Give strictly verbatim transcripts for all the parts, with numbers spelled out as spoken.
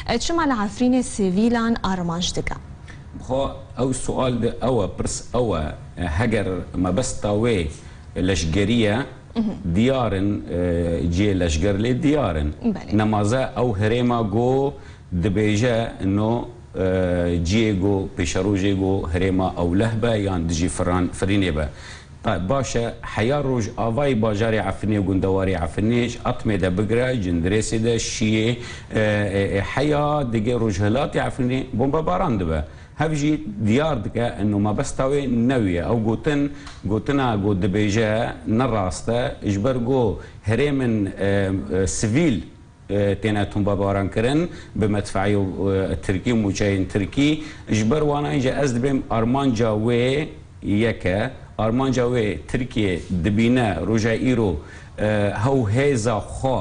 E, çima li Efrînê sivîlan armanc dike? Xwe ew sual de ew e, pirs ew e, e, heger mebesta wê leşgerî ye, diyar in, e, cihê leşger lê diyar in. Belê. Nemaze ew herêma ku dibêje no, e, cihê ku pêşerojê ku herêma ewleh be yan dijî firan-, firînê be. Ta-, baş e, heya Rojavayê bajarê Efrînê, gundewarê Efrînê, ji Atmê de bigire, Cindirêsê de, Şiyê, e, e, e, heya digê rojhilatê Efrînê bombebaran dibe. Hev jî diyar dike, eno mebesta wê ne wî ye. Ew gotin, gotina ku dibêje ne rast e, ji ber ku herêmên, e, e, sivîl, e, têne tombebaran kirin bi medfeî û, e, tirkî û mûçeyên tirkî. Ji ber wana jî ez dibêm armanca wê yek e. Armanca wê Tirkiye dibîne roja îro, e, hew hêza xwe,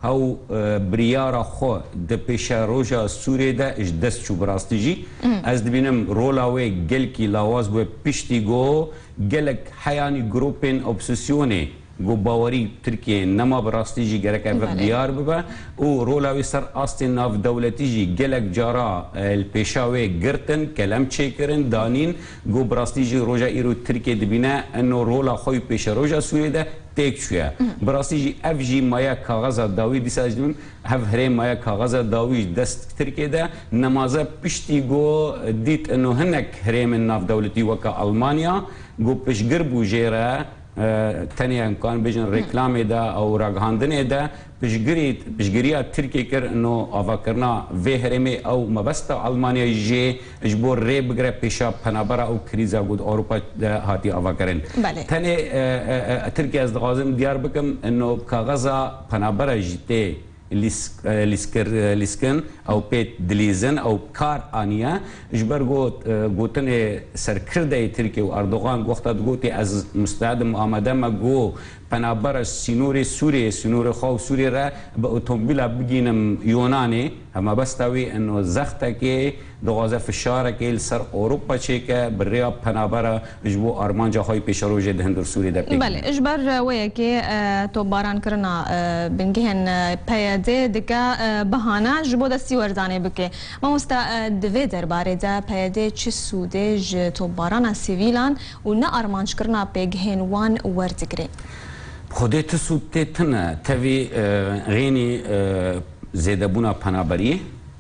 hew, e, biryara xwe di pêşeroja Sûriyê de ji dest çû bi rastî jî. Ez dibînim rola wê gelkî lawaz bûye piştî ku gelek heyanî grûpên opozîsyonê ku bawerî Tirkiyeyê nema bi rastî jî gerek ev Belê. diyar bibe û rola wî ser astê navdewletî jî gelek cara, e, li pêşa wê girtin, kelem çêkirin, danîn, ku bi rastî jî roja îro Tirkiye dibîne eno rola xwe yî pêşeroja Sûriyê de têk çûye. Bi rastî jî ev jî maye kaxeza dawî dîsa ji min hev herêm maye kaxeza dawî ji dest Tirkiye de nemaze piştî ku dît eno hinek herêmên navdewletî weke Almanya ku piştgir bû jê re, e, tenê em karin bêjin reklamê de ew ragihandinê de piştgirî-, piştgiriya Tirkiye kir ino avakirina vê herêmê ew mebesta Almanyayê jê ji bo rê bigire pêşa penabera ew krîza ku di Ewropa de hatiye avakirin. Belê. Tenê, e, e, e, Tirkiye ez dixwazim diyar bikim ino kaxeza penabera jî tê lîsk-, e, lîskir-, e, lîskin, ew pê dilîzin, ew kar aniye. Ji ber got, e, gotinê serkirdeyê Tirkiye û Erdogan wexta digotê ez musteed im, amade me, got penabera sînorê Sûriyê, sînorê xwe û Sûriyê re bi otomobîla bigînim Yunanê. Hema besta wî ino zextekê dixwaze fişarekê li ser Ewropa çêke, bi rêya penabera ji bo armanca xwe yî pêşerojê di hundir Sûriyê de pêk Belê, ji ber, e, wê yekê, e, topbaran kirina, e, bingehên, e, P Y D dike, e, bahane ji bo destîwerdanê bike. Mamosta, e, di vê derbarê de P Y D çi sûdê ji topbarana sivîlan û ne armanc kirina pêgehên wan werdigire? Xwedê ti sûd tê tine. Tevî, e, xênî, e, zêdebûna penaberiyê,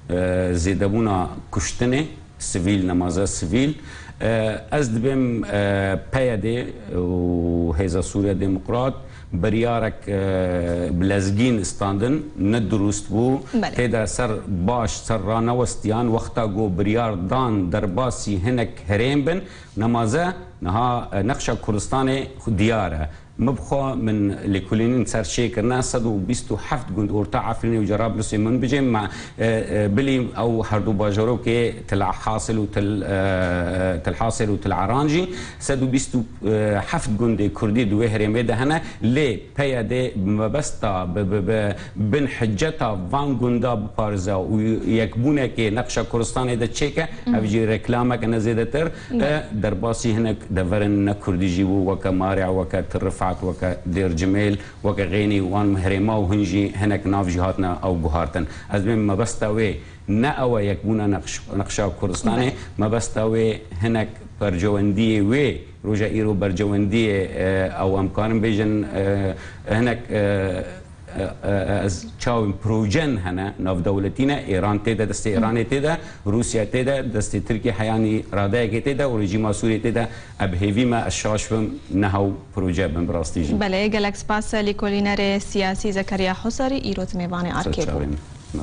e, zêdebûna kuştinê, sivîl, nemaze sivîl. E, ez dibêm, e, P Y D û Hêza Sûriya Demokrat biryarek, e, bi lezgîn standin, ne dirust bû. Belê. Tê de ser baş, ser ranewestiyan, wexta ku biryar dan derbasî hinek herêm bin, nemaze niha, e, nexşa Kurdistanê diyar e. Min bi xwe min lêkolînên ser çêkirine, sed û bîst û heft gund Orta Efrînê û Cerablusê min bicêm, me, e, e, bilî ew herdu bajarokê Til Hasil û Til, e, Til Hasil û Til Eran jî sed û bîst û heft gundê Kurdî di wê herêmê de hene, lê P Y D bi mebesta, bi, bi, bi bin hiceta van gunda biparêze û yekbûnekê nexşa Kurdistanê de çêke, ev jî reklamek e ne zêdetir, e, derbasî hinek deverên ne Kurdî jî bû, weke Marî, weke Til Rifat, weke Dêr Cimêl, weke xênî wan herêma û hin jî hinek nav jî hatine ew guhartin. Ez dibêm mebesta wê ne ew e yekbûna neqş-, neqşa Kurdistanê, Belê. mebesta wê hinek bercewendiyê wê, roja îro bercewendiyê, e, ew em karin bêjin, e, hinek, e, e, e, ez çawên projen hene, navdewletî ne, Êran tê de, destê Îranê tê de, Rûsya tê de, destê Tirkiye heyanî radeyekê tê de û rejîma Sûriyê tê de, e, bi hêvî me, ez şaş bim, ne hew proje bin bi rastî jî. Belê, gelek spas lêkolînerê siyasî Zekeriya Husarî, îro di mêvanê Ser Arkê bû. çavên me.